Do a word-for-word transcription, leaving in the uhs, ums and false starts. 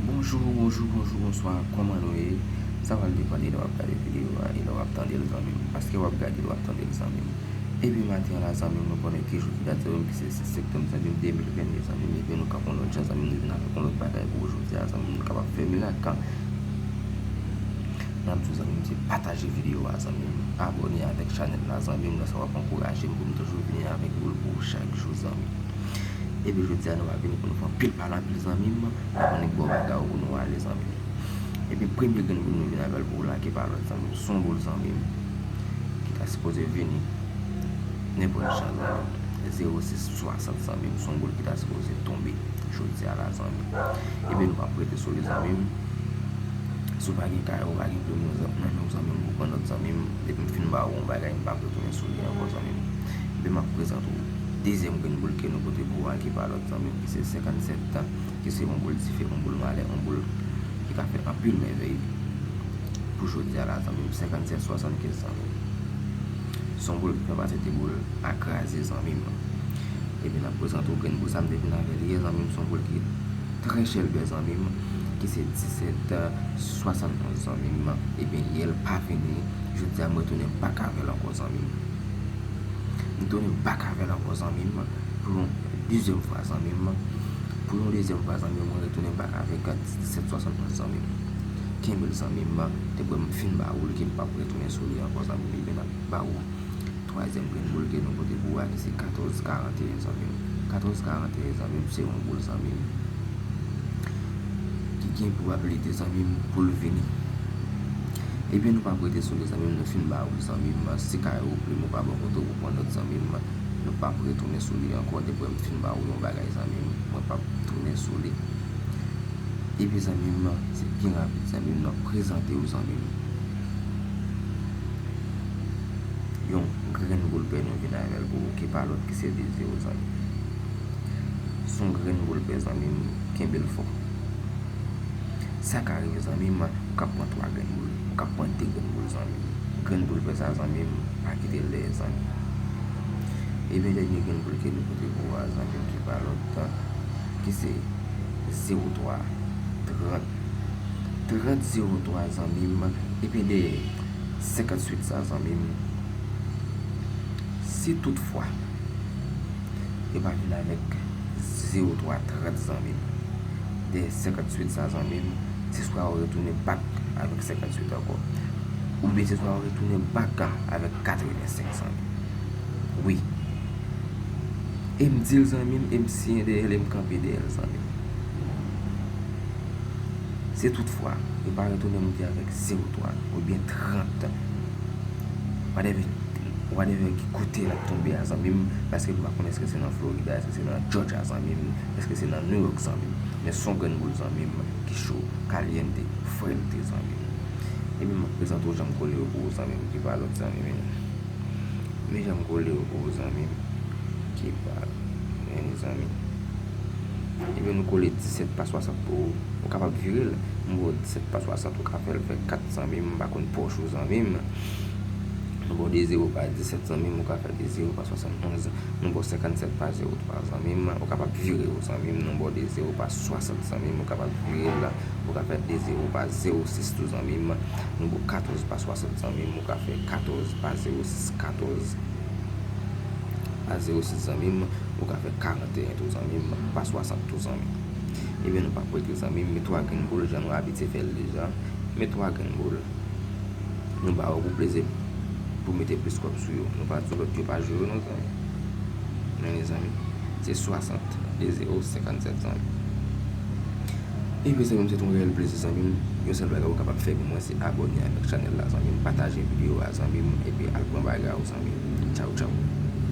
Bonjou, bonjou, bonjou, bonswa, kòman nou ye? Sa pral depann de lè w ap gade videyo a e lè w ap tande l, zanmi m. Paske w ap gade l, w ap tande l, zanmi m. Epi maten an la, zanmi m, nou konnen ki jou ki dat, zanmi m, ki se sis septanm, zanmi m, de mil venn de, zanmi m. Epi nou kanpe yon lòt jan, zanmi m, nou vin avèk yon lòt bagay pou ou jodi a, zanmi m, nou kapab fè mirak. N ap di w, zanmi m, se pataje videyo a, zanmi m, abòne avèk chanèl la, zanmi m, lè sa w ap ankouraje m pou m toujou vini avèk boul pou ou chak jou, zanmi m. Epi jodi a, nou pa vini pou nou fè anpil pale anpil, zanmi m. Nou konnen gen yon bagay pou nou ale, zanmi m. Epi premye grenn boul nou vin avè l pou w la, ki pa lòt, zanmi m, se yon boul, zanmi m, ki ta sipoze vini nenpòt jan, zanmi m. Zewo sis swasant, zanmi m, se yon boul ki ta sipoze tonbe jodi a la, zanmi m. Epi nou p ap rete sou li, zanmi m. Si w pa gen kay, ou pa gen plim nan men w, zanmi m, pou pran nòt, zanmi m. Depi m fin ba ou yon bagay, m p ap retounen sou li ankò, zanmi m. Epi m ap prezante w dezyèm grenn boul ke nou pote pou ou a, ki pa lòt, zanmi m, ki se senkannsèt, ki se yon boul dife, yon boul malè, yon boul ki ka fè anpil mèvèy pou jodi a la, zanmi m. Senkannsèt swasannkenz, zanmi m. Se yon boul ki fè pati de boul a kraze, zanmi m. Epi n ap prezante w grenn boul sa, m te vin avè l yè, zanmi m, se yon boul ki trè chèlbè, zanmi m, ki se disèt swasannonz, zanmi m. Ebyen, yè l pa vini, jodi a m retounen bak avè l ankò, zanmi m. M tounen bak avè l ankò, zanmi m, pou yon dezyèm fwa, zanmi m. Pou yon dezyèm fwa, zanmi m, mwen retounen bak avèk disèt swasannonz, zanmi m. Kenbe l, zanmi m, depi m fin ba ou l, ke m p ap retounen sou li ankò, zanmi m, epi n ap ba ou twazyèm grenn boul ke nou pote pou ou a, ki se katòz karanteyen, zanmi m. Katòz karanteyen, zanmi m, se yon boul, zanmi m, ki gen pwobabilite, zanmi m, pou l vini. Ebyen, nou p ap rete sou li, zanmi m, nou fin ba ou l, zanmi m. Si kay ou plim ou pa bò kote w pou pran nòt, zanmi m, nou p ap retounen sou li ankò. Depi m fin ba ou yon bagay, zanmi m, mwen p ap tounen sou li. Epi, zanmi m, se byen rapid, zanmi m, n ap prezante w, zanmi m, yon grenn boul pè nou vin avè l pou ou, ki pa lòt ki se de zewo, zanmi m. Se yon grenn boul pè, zanmi m, kenbe l fò. Sa ka rive, zanmi m, ou ka pran twa grenn boul, ou ka pran de grenn boul, zanmi m. Grenn boul pè sa, zanmi m, pa kite l dèyè, zanmi m. Ebyen, dènye grenn boul ke nou pote pou ou a, zanmi m, ki pa lòt, ki se zewo twa, trant. Trant zewo twa, zanmi m, epi dèyè senkantuit sa, zanmi m, si toutfwa yo pa vin avèk zewo twa trant, zanmi m, dèyè senkantuit sa, zanmi m, se swa ou retounen bak avèk senkantuit ankò, oubyen se swa ou retounen bak avèk katrevensenk, zanmi m. Wi. E m di l, zanmi m, e m siyen dèyè l, e m kanpe dèyè l, zanmi m. Si toutfwa yo pa retounen moute avèk zewo twa oubyen trant, whatever, whatever ki kote l ap tonbe a, zanmi m, paske nou pa konnen èske se nan Florida, èske se nan Georgia, zanmi m, èske se nan New York, zanmi m. Men se yon grenn boul, zanmi m, ki cho, caliente, fuerte, zanmi m. Epi m ap prezante w jan m kole yo pou ou, zanmi m, ki pa lòt, zanmi m. Men jan m kole yo pou ou, zanmi m, ki pa, men, zanmi. Ebyen, nou kole disèt pa swasant pou ou. Ou kapab vire l. M ba w disèt pa swasant, ou ka fè l fè kat, zanmi m. M pa konn pòch ou, zanmi m. Nou ba w de zewo pa disèt, zanmi m, ou ka fè de zewo pa swasannonz. Nou ba w senkannsèt pa zewo twa, zanmi m, ou kapab vire yo, zanmi m. Nou ba w de zewo pa swasant, zanmi m, ou kapab vire l. Ou ka fè de zewo pa zewo sis tou, zanmi m. Nou ba w katòz pa swasant, zanmi m, ou ka fè katòz pa zewo sis, katòz pa zewo sis, zanmi m. Ou ka fè karanteyen tou, zanmi m, pa swasant tou, zanmi m. Ebyen, nou p ap rete, zanmi m, men twa grenn boul, jan nou abitye fè l deja. Men twa grenn boul. Nou ba yo pou plezi, pou mete plis kòb sou yo. Nou pa di lòt yo pa jwe yo non, zanmi. Men, mezanmi, se swasant, de zewo, senkannsèt, zanmi. Ebyen, zanmi m, se te yon reyèl plezi, zanmi m. Yon sèl bagay ou kapab fè pou mwen, se abòne avèk chanèl la, zanmi m. Pataje videyo a, zanmi m, epi al pran bagay ou, zanmi m. Tchaw, tchaw.